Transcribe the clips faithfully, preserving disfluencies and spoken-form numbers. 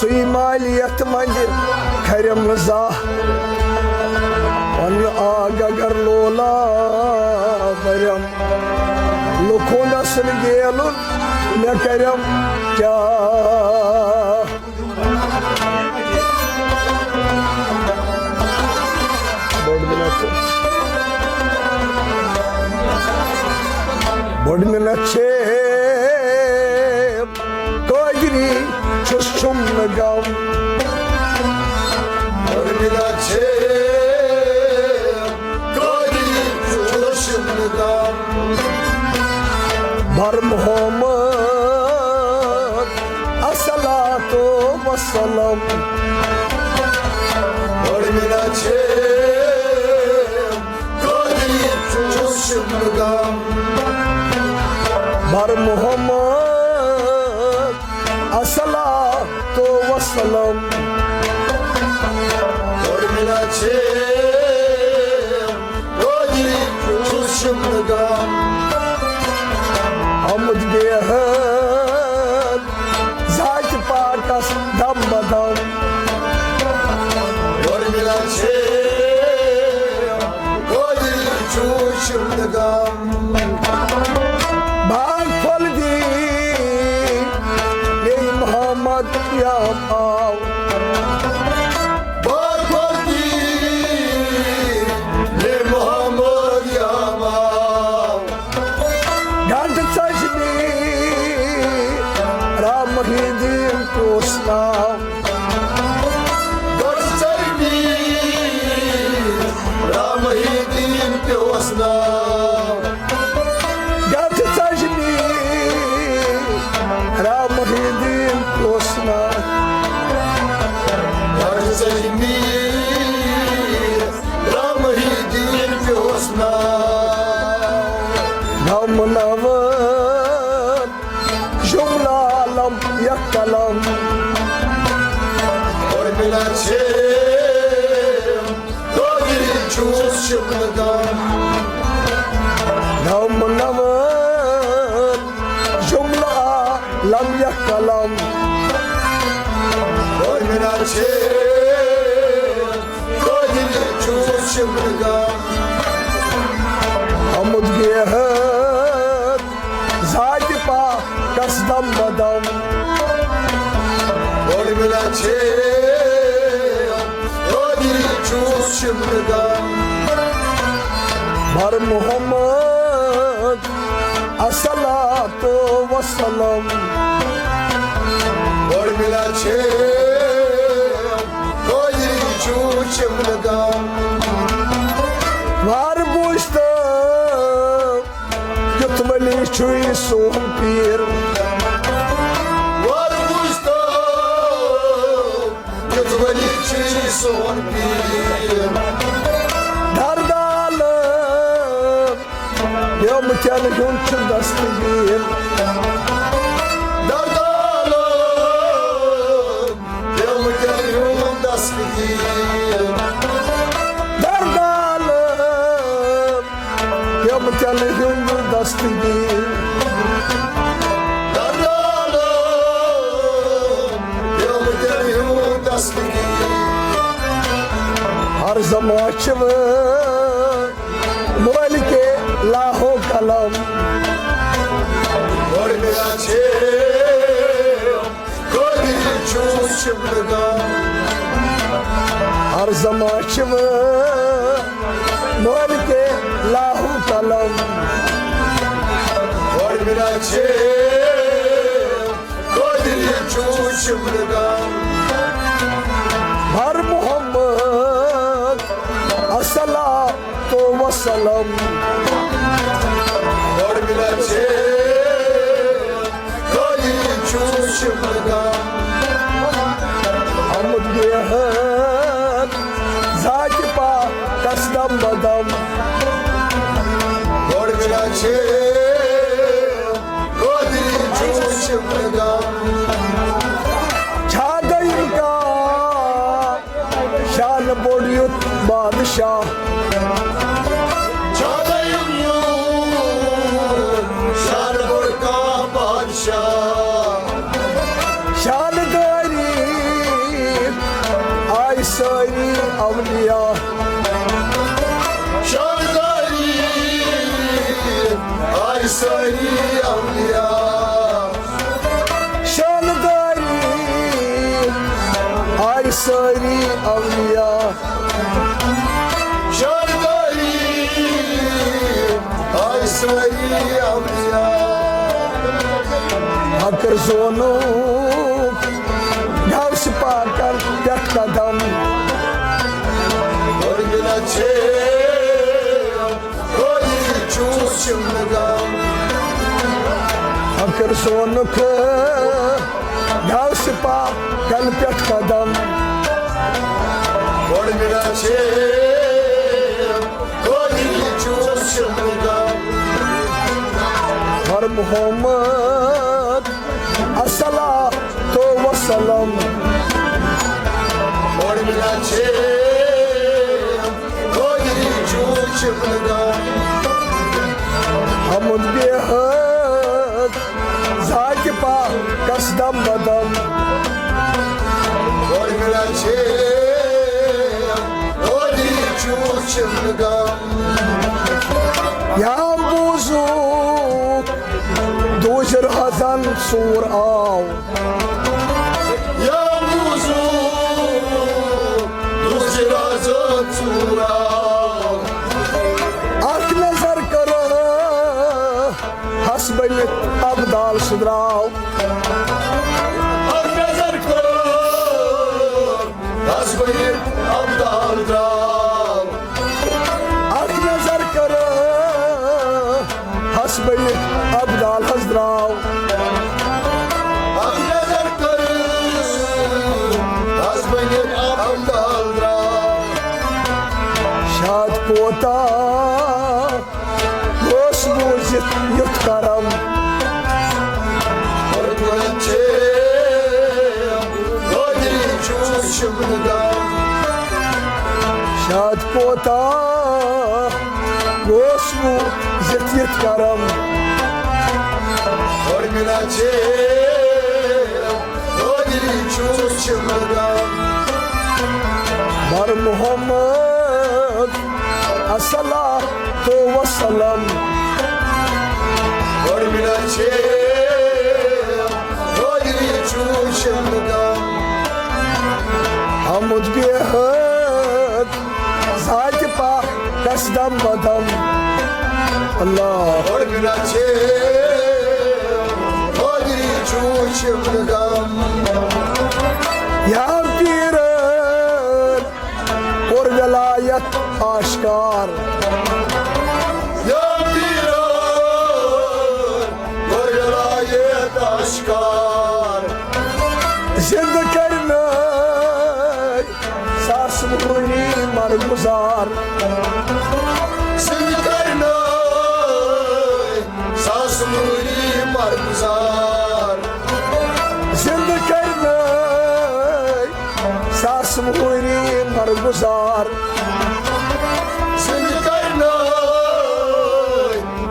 سُے مالِیت منٛدِ کھرٮ۪م نہٕ زانٛہہ۔ پنُن آگ اگر لولا برٮ۪م، لُکھ ہُنٛد اصل گیلُن مےٚ کرٮ۪م کیٛاہ؟ بٔڑ مِنت چھِ۔ بٔڑ مِنت چھِ۔ قٲدری چھُس چھُم نہٕ غم۔ بٔڑ مِنت چھِ۔ قٲدری چھُس چھُم نہٕ غم۔ بر محمد الصلاۃ والسلام۔ بٔڑ مِنت چھِ۔ قٲدری چھُس چھُم نہٕ غم۔ بر محمد الصلاۃ والسلام۔ بٔڑ مِنت چھِ۔ قٲدری چھُس چھُم نہٕ غم۔ آمُت گیہن ذاتِ پاکس دم بدم۔ بٔڑ مِنت چھِ۔ قٲدری چھُس چھُم نہٕ غم۔ باغ پھۄل دی، اے محمد یام آو۔ باغ پھۄل دی، اے محمد یام آو۔ گنڈٕ ژجہِ مے، رام محی الدین پیوس ناو۔ گنڈٕ ژجہِ مے، رام محی الدین پیوس ناو۔ گنڈٕ ژجہِ مے، رام محی الدین پیوس ناو۔ گنڈٕ ژجہِ مے، رام محی الدین پیوس ناو۔ نام ناوَن جملہ عالم یک قلم۔ بٔڑ مِنت چھِ۔ قٲدری چھُس چھُم نہٕ غم۔ نام ناوَن جملہ عالم یک قلم۔ بٔڑ مِنت چھِ۔ قٲدری چھُس چھُم نہٕ غم۔ آمُت گیہن ذاتِ پاکس دم بدم۔ بٔڑ مِنت چھِ۔ قٲدری چھُس چھُم نہٕ غم۔ بر محمد الصلاۃ والسلام۔ بٔڑ مِنت چھِ۔ قٲدری چھُس چھُم نہٕ غم۔ وار بوٗزتو، یُتھ ولی چھُے سون پیٖر۔ وار بوٗزتو، یُتھ ولی چھُے سون پیٖر۔ دردالہٕ پیومتٮ۪ن ہُنٛد چھُ دستگیٖر۔ دردالہٕ پیومتٮ۪ن ہُنٛد دستگیٖر۔ دردالہٕ پیومتٮ۪ن ہُنٛد دستگیٖر۔ دردالہٕ پیومتٮ۪ن ہُنٛد دستگیٖر۔ ہر زمان چھِ وۄنۍ مٲلکِ لاہو قلم۔ بٔڑ مِنت چھِ۔ قٲدری چھُس چھُم نہٕ غم۔ ہر زمان چھِ وۄنۍ مٲلکِ لاہو قلم۔ بٔڑ مِنت چھِ۔ قٲدری چھُس چھُم نہٕ غم۔ بر محمد الصلاۃ والسلام۔ بٔڑ مِنت چھِ۔ قٲدری چھُس چھُم نہٕ غم۔ آمُت گیہن ذاتِ پاکس دم بدم۔ بٔڑ مِنت چھِ۔ قٲدری چھُس چھُم نہٕ غم۔ چھا دوٚیِم کانٛہہ شان بوٚڑ یُتھ بادشاہ؟ چھا دوٚیِم یُتھ شان بوٚڑ کانٛہہ بادشاہ؟ شان سٲری اولیاء۔ شانداری آے سٲری اولیاء۔ شانداری آے سٲری اولیاء۔ اگر زونُک غوث پاکن پٮ۪ٹھ قدم۔ اور ملا چھے کوئی چوس چمگام۔ اگر زونُک غوث پاکن پٮ۪ٹھ قدم۔ گۄڈٕ مِلان چھِ گۄڈٕ یہِ چوس چمگام۔ اور محمد الصلاۃ والسلام۔ گۄڈٕ مِلان چھِ گۄڈٕ یہِ چوس چمگام۔ حمد بے حد ذاتِ پاکس دم بدم۔ گۄڈٕ مِلان چھِ گۄڈٕ یہِ چوس چمگام۔ یا بوزُکھ دوٗزِ رازن ژوٗر آو۔ یا بوزُکھ دوٗزِ رازن ژوٗر آو۔ اکھ نظر کر ہس بٔنِتھ ابدال سُہ درٛاو۔ اکھ نظر کر ہس بٔنِتھ ابدال درٛاو۔ اکھ نظر کر ہس بٔنِتھ ابدال حض درٛاو۔ اکھ نظر کر ہس بٔنِتھ ابدال درٛاو۔ شاد کوتاہ گوٚژھ بوٗزِتھ یُتھ کرم۔ حرمت چھے گۄڈٕنِچ وٕچھُن غم۔ شاد کوتاہ گوٚژھ بوٗزِتھ یُتھ کرم۔ حرمت چھے گۄڈٕنِچ وٕچھُن غم۔ مر محمد الصلاۃ والسلام۔ گۄڈٕ مِلان چھِ گۄڈٕ یہِ چوٗس چمگام۔ حمد بے حد ذاتِ پاکس دم بدم۔ اللہ۔ گۄڈٕ مِلان چھِ گۄڈٕ یہِ چوٗس چمگام۔ یا پیرن کوٚر ولایت آشکار۔ یا پیرو کوٚر ولایت آشکار۔ زندٕ کرنٲے ساس وُہُری مرگزار۔ زندٕ کرنٲے ساس وُہُری مرگزار۔ زندٕ کرنٲے ساس وُہُری مرگزار۔ زندٕ کرنٲے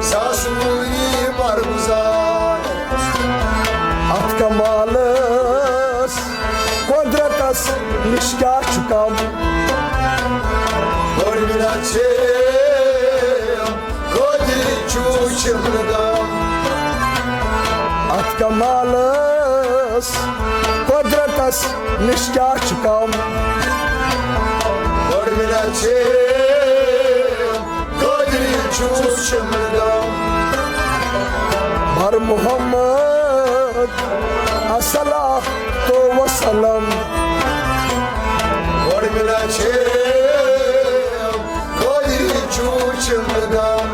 ساس وُہُری مرگزار۔ اتھ کمالس قدرتس نِش کیٛاہ چھُ کم؟ گۄڈٕ مِلان چھِ گۄڈٕنِچ وٕچھُن غم۔ اتھ کمالس قدرتس نِش کیٛاہ چھُ کم؟ گۄڈٕ مِلان چھِ گۄڈٕنِچ وٕچھُن غم۔ مر محمد الصلاۃ والسلام۔ گۄڈٕ مِلان چھِ گۄڈٕنِچ وٕچھُن غم۔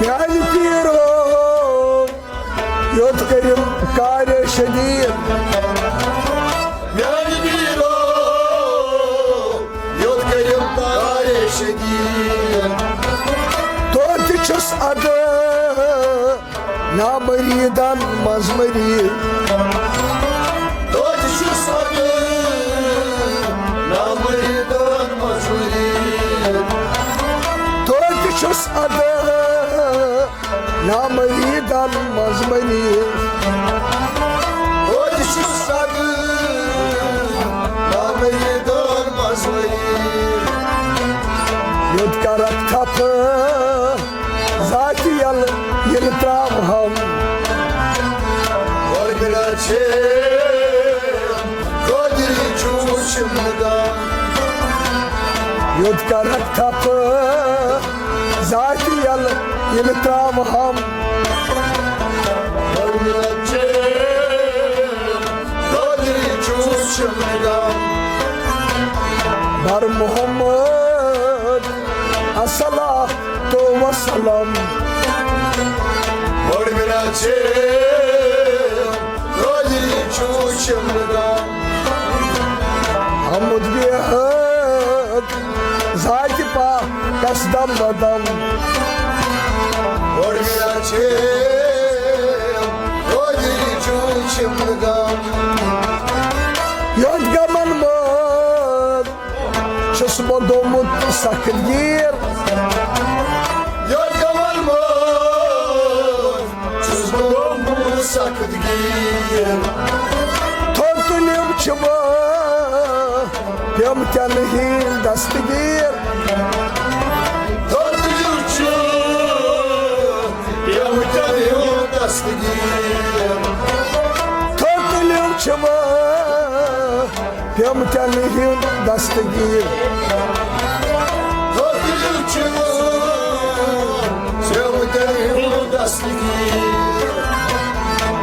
میانہِ پیٖرو یوٚت کٔرِم کارِ شدیٖد۔ میانہِ پیٖرو یوٚت کٔرِم کارِ شدیٖد۔ توتہِ چھُس ادٕ نامریدن منٛز مریض۔ توتہِ چھُس ادٕ نامریدن منٛز مریض۔ توتہِ چھُس ادٕ نامریدن منٛز مریض۔ توتہِ چھُس ادٕ نامریدن منٛز مریض۔ یوٚت کرکھ تھپھ ذاتِ یل قٲدری چھُ وٕچھُن گام۔ یوٚت کرکھ تھپہٕ ذاتِ یلہٕ ییٚلہِ تراوٕ ہم۔ قٲدری چھُ وٕچھُن گام۔ بر محمد الصلاۃ والسلام۔ بڑ ملا چھِ قٲدری چھُ وٕچھُن گام۔ حمد بیہد ذاتِ پاکس دم بدم۔ بڑ ملا چھِ قٲدری چھُ وٕچھُن گام۔ یوٚت غمن منٛز چھُس بہٕ گوٚمُت سخت گیٖر۔ یوٚت غمن منٛز چھُس بہٕ گوٚمُت سخت گیٖر۔ تھوٚد تُلِم چھِ بہٕ پیوٚمتٮ۪ن ہِنٛدۍ دستگیٖر۔ تھوٚد تُلِم چھِ پیوٚمتٮ۪ن ہِنٛدۍ دستگیٖر۔ تھوٚد تُلِم چھِ بہٕ پیوٚمتٮ۪ن ہُنٛد دستگیٖر۔ حٲصِل چھُ پیوٚمتٮ۪ن ہُنٛد دستگیٖر۔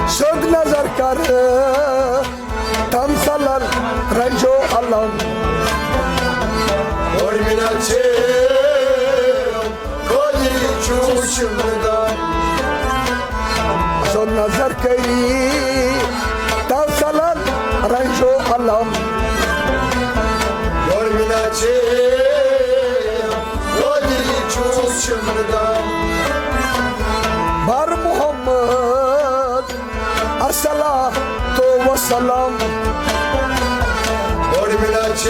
سیوٚد نظر کر تمثلن رنجو علم۔ اور مِلان چھِ قٲدری چھُ وٕچھُن گام۔ سیوٚد نظر کٔری تمثلن رنجو علم۔ اور مِلان چھِ قٲدری چھُ وٕچھُن گام۔ بر محمد الصلاۃ والسلام۔ اور مِلان چھِ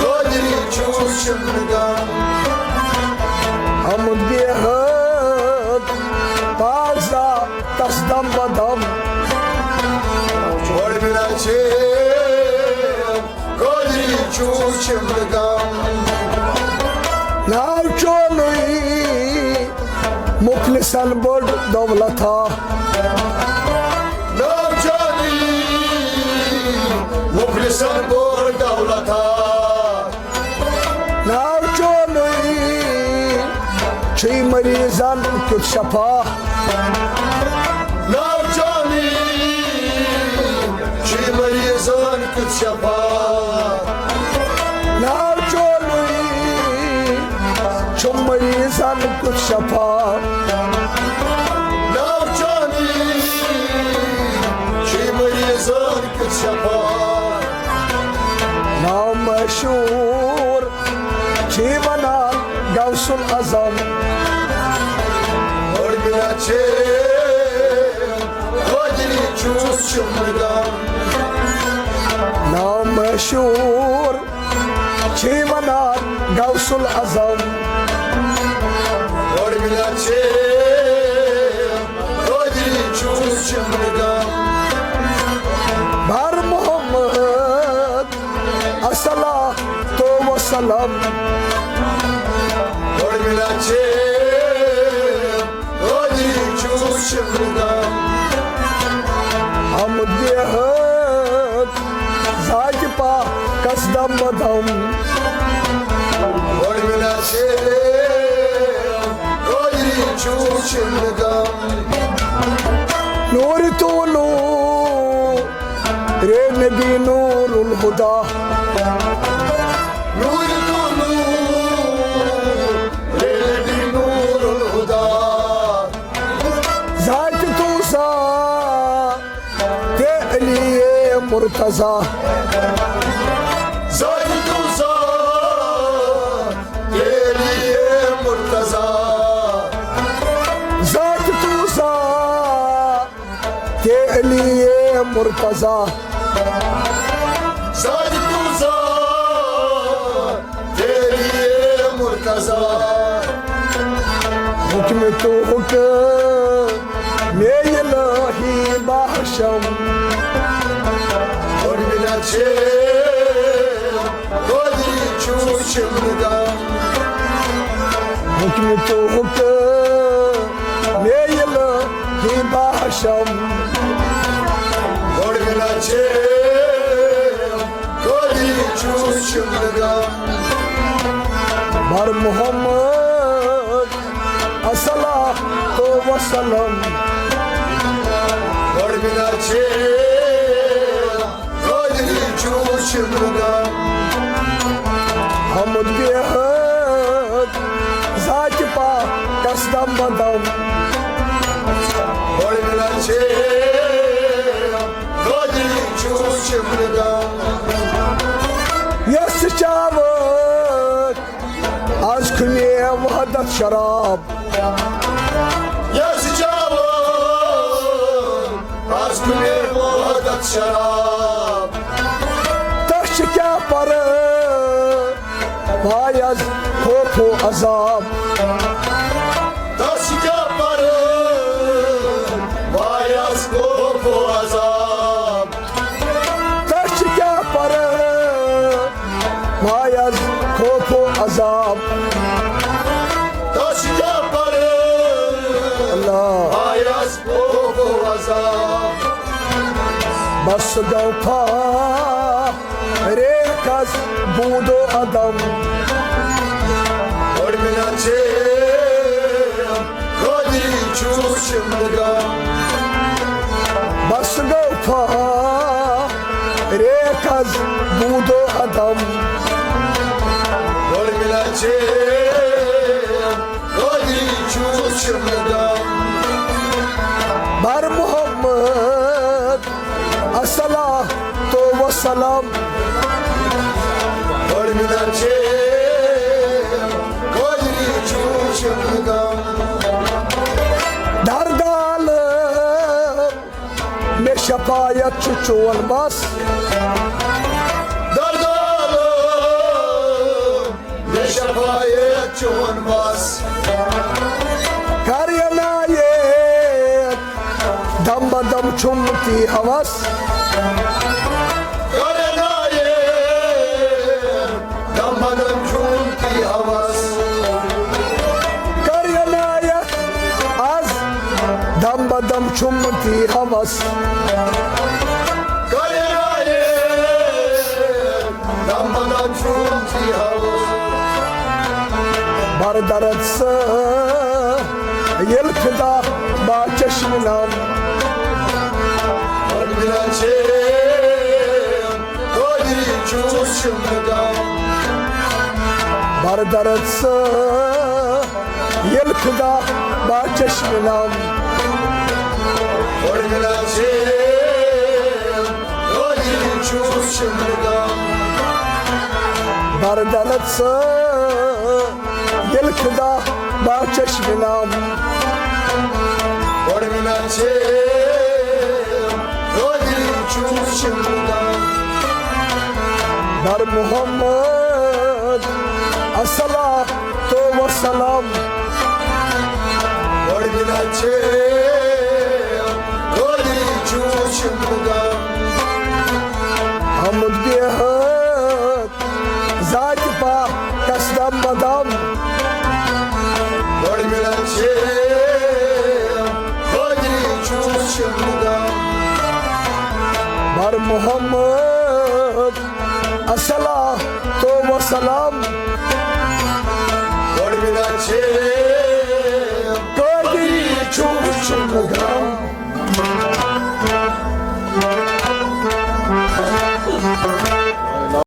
قٲدری چھُ وٕچھُن گام۔ حمد بیہد پاک ذاتس دم بدم۔ اور مِلان چھِ قٲدری چھُ وٕچھُن گام۔ ناو چونُے مخلصن بٔڑ دولت ہا۔ ناو چونُے مخلصن بٔڑ دولت ہا۔ ناو چونُے چھُے مریضن کیُتھ شفا۔ ناو چونُے چھُے مریضن کیُتھ شفا۔ ناو چونُے چھُ مریضن کیُتھ شفا۔ ناو چونُے چھُے مریضن کیُتھ شفا۔ ناو مشہوٗر چھِ ونان غوث الاعظم۔ اور مِلان چھِ قٲدری چھُ وٕچھُن گام۔ ناو مشہوٗر چھِ ونان غوث الاعظم۔ اور مِلان چھِ قٲدری چھُ وٕچھُن گام۔ بر محمد الصلاۃ والسلام۔ اور مِلان چھِ قٲدری چھُ وٕچھُن گام۔ حمد بیہد ذاتِ پاکس دم بدم۔ اور مِلان چھِ قٲدری چھُ وٕچھُن گام۔ نوٗرِ تو نوٗر رے نبی نور الہدا۔ نوٗرِ تو نوٗر رے نبی نور الہدا۔ ذاتِ تو ذاتِ علی مرتضی۔ ذاتِ تو ذاتِ علی مرتضی۔ ذاتِ تو ذاتِ تیلی مرتضی۔ ذاتِ تو ذاتِ تیلی مرتضی۔ حُکمِ تو حُکمِ الٰہی بہشم۔ اور مِلان چھِ قٲدری چھُ وٕچھُن گام۔ حُکمِ تو حُکمِ الٰہی بہشم۔ بر محمد الصلاة والسلام۔ حمد بیہد ذاتِ پاکس دم بدم۔ یس چاوت از کھُلے وحدت شراب۔ یس چاوت از کھُلے وحدت شراب۔ تس چھ کیا پر وایس خوف و عذاب۔ تس چھ کیا پر وایس خوف و عذاب۔ تس چھ کیا پر وایس خوف و عذاب۔ تس چھ کیا پر اللہ۔ وایس خوف و عذاب۔ بس گو پا ریکس بود و عدم۔ گۄڈٕ مِلان چھِ خٲلی چھُس شِملہٕ گام۔ بس گو پا ریکس بود و عدم۔ گۄڈٕ مِلان چھِ خٲلی چھُس شِملہٕ گام۔ بر محمد الصلاة والسلام۔ گۄڈٕ مِلان چھِ خٲلی چھُس شِملہٕ گام۔ دردال مےٚ شفایت چھُ چون بس۔ دردال مےٚ شفایت چون بس۔ کر عنایت دم بدم چھُم تی ہوس۔ کر عنایت دم بدم چھُم تی ہوس۔ کر عنایت از دم بدم چھُم تی ہوس۔ کر عنایت دم بدم چھُم تی ہوس۔ بر درد سا ییٚلہِ فدا با چشم نام۔ بر درد سا ییٚلہِ فدا با چشم نام۔ بر درد سا ییٚلہِ فدا با چشم نام۔ بر درد سا ییٚلہِ فدا با چشم نام۔ بر محمد الصلاة والسلام۔ حمد بیہد ذاتِ پاکس دم بدم۔ بر محمد الصلاة والسلام۔